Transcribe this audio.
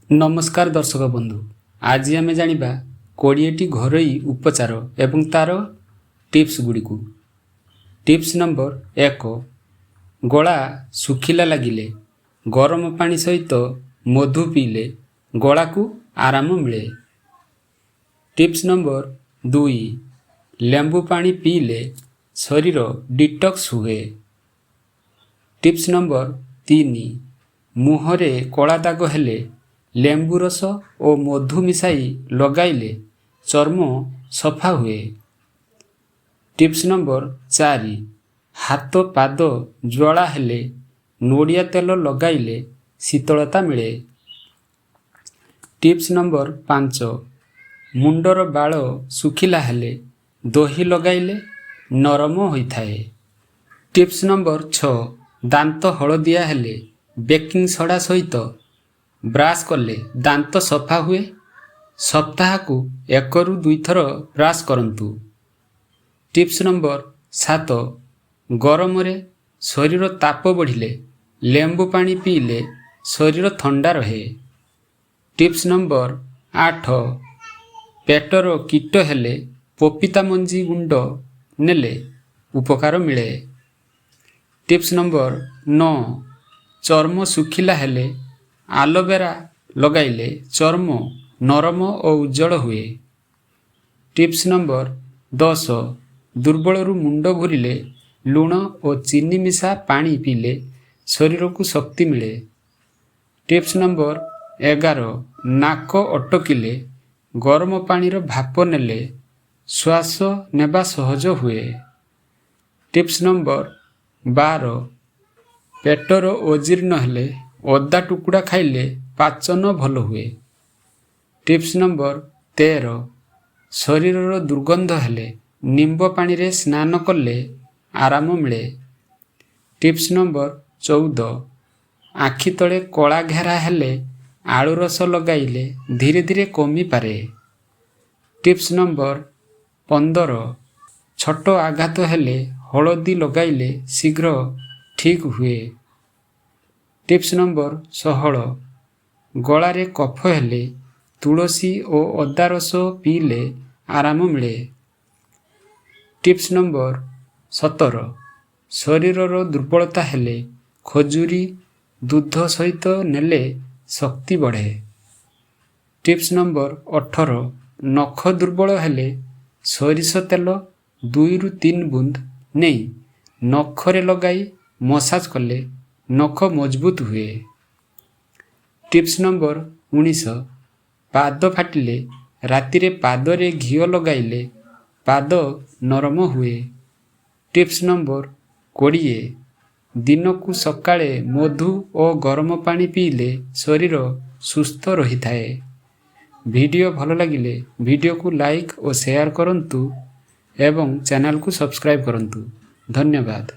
ନମସ୍କାର ଦର୍ଶକ ବନ୍ଧୁ, ଆଜି ଆମେ ଜାଣିବା 20ଟି ଘରୋଇ ଉପଚାର ଏବଂ ତା'ର ଟିପ୍ସ ଗୁଡ଼ିକୁ। ଟିପ୍ସ ନମ୍ବର 1: ଗଳା ଶୁଖିଲା ଲାଗିଲେ ଗରମ ପାଣି ସହିତ ମଧୁ ପିଇଲେ ଗଳାକୁ ଆରାମ ମିଳେ। ଟିପ୍ସ ନମ୍ବର 2: ଲେମ୍ବୁ ପାଣି ପିଇଲେ ଶରୀର ଡିଟକ୍ସ ହୁଏ। ଟିପ୍ସ ନମ୍ବର 3: ମୁହଁରେ କଳା ଦାଗ ହେଲେ ଲେମ୍ବୁ ରସ ଓ ମଧୁ ମିଶାଇ ଲଗାଇଲେ ଚର୍ମ ସଫା ହୁଏ। ଟିପ୍ସ ନମ୍ବର 4: ହାତ ପାଦ ଜ୍ୱାଳା ହେଲେ ନଡ଼ିଆ ତେଲ ଲଗାଇଲେ ଶୀତଳତା ମିଳେ। ଟିପ୍ସ ନମ୍ବର 5: ମୁଣ୍ଡର ବାଳ ଶୁଖିଲା ହେଲେ ଦହି ଲଗାଇଲେ ନରମ ହୋଇଥାଏ। ଟିପ୍ସ ନମ୍ବର 6: ଦାନ୍ତ ହଳଦିଆ ହେଲେ ବେକିଂ ସୋଡ଼ା ସହିତ ବ୍ରସ୍ କଲେ ଦାନ୍ତ ସଫା ହୁଏ। ସପ୍ତାହକୁ ଏକରୁ ଦୁଇଥର ବ୍ରସ୍ କରନ୍ତୁ। ଟିପ୍ସ ନମ୍ବର 7: ଗରମରେ ଶରୀର ତାପ ବଢ଼ିଲେ ଲେମ୍ବୁ ପାଣି ପିଇଲେ ଶରୀର ଥଣ୍ଡା ରହେ। ଟିପ୍ସ ନମ୍ବର 8: ପେଟର କୀଟ ହେଲେ ପପିତା ମଞ୍ଜି ଗୁଣ୍ଡ ନେଲେ ଉପକାର ମିଳେ। ଟିପ୍ସ ନମ୍ବର 9: ଚର୍ମ ଶୁଖିଲା ହେଲେ ଆଲୋଭେରା ଲଗାଇଲେ ଚର୍ମ ନରମ ଓ ଉଜ୍ଜଳ ହୁଏ। ଟିପ୍ସ ନମ୍ବର 10: ଦୁର୍ବଳରୁ ମୁଣ୍ଡ ଘୁରିଲେ ଲୁଣ ଓ ଚିନି ମିଶା ପାଣି ପିଇଲେ ଶରୀରକୁ ଶକ୍ତି ମିଳେ। ଟିପ୍ସ ନମ୍ବର 11: ନାକ ଅଟକିଲେ ଗରମ ପାଣିର ଭାପ ନେଲେ ଶ୍ୱାସ ନେବା ସହଜ ହୁଏ। ଟିପ୍ସ ନମ୍ବର 12: ପେଟର ଅଜୀର୍ଣ୍ଣ ହେଲେ ଅଦା ଟୁକୁଡ଼ା ଖାଇଲେ ପାଚନ ଭଲ ହୁଏ। ଟିପ୍ସ ନମ୍ବର 13: ଶରୀରର ଦୁର୍ଗନ୍ଧ ହେଲେ ନିମ୍ବ ପାଣିରେ ସ୍ନାନ କଲେ ଆରାମ ମିଳେ। ଟିପ୍ସ ନମ୍ବର 14: ଆଖି ତଳେ କଳା ଘେରା ହେଲେ ଆଳୁ ରସ ଲଗାଇଲେ ଧୀରେ ଧୀରେ କମିପାରେ। ଟିପ୍ସ ନମ୍ବର 15: ଛୋଟ ଆଘାତ ହେଲେ ହଳଦୀ ଲଗାଇଲେ ଶୀଘ୍ର ଠିକ୍ ହୁଏ। ଟିପ୍ସ ନମ୍ବର 16: ଗଳାରେ କଫ ହେଲେ ତୁଳସୀ ଓ ଅଦା ରସ ପିଇଲେ ଆରାମ ମିଳେ। ଟିପ୍ସ ନମ୍ବର 17: ଶରୀରର ଦୁର୍ବଳତା ହେଲେ ଖଜୁରୀ ଦୁଧ ସହିତ ନେଲେ ଶକ୍ତି ବଢ଼େ। ଟିପ୍ସ ନମ୍ବର 18: ନଖ ଦୁର୍ବଳ ହେଲେ ସୋରିଷ ତେଲ 2ରୁ 3 ବୁନ୍ଦ ନେଇ ନଖରେ ଲଗାଇ ମସାଜ କଲେ ନଖ ମଜବୁତ ହୁଏ। ଟିପ୍ସ ନମ୍ବର 19: ପାଦ ଫାଟିଲେ ରାତିରେ ପାଦରେ ଘିଅ ଲଗାଇଲେ ପାଦ ନରମ ହୁଏ। ଟିପ୍ସ ନମ୍ବର 20: ଦିନକୁ ସକାଳେ ମଧୁ ଓ ଗରମ ପାଣି ପିଇଲେ ଶରୀର ସୁସ୍ଥ ରହିଥାଏ। ଭିଡ଼ିଓ ଭଲ ଲାଗିଲେ ଭିଡ଼ିଓକୁ ଲାଇକ୍ ଓ ସେୟାର କରନ୍ତୁ ଏବଂ ଚ୍ୟାନେଲକୁ ସବସ୍କ୍ରାଇବ୍ କରନ୍ତୁ। ଧନ୍ୟବାଦ।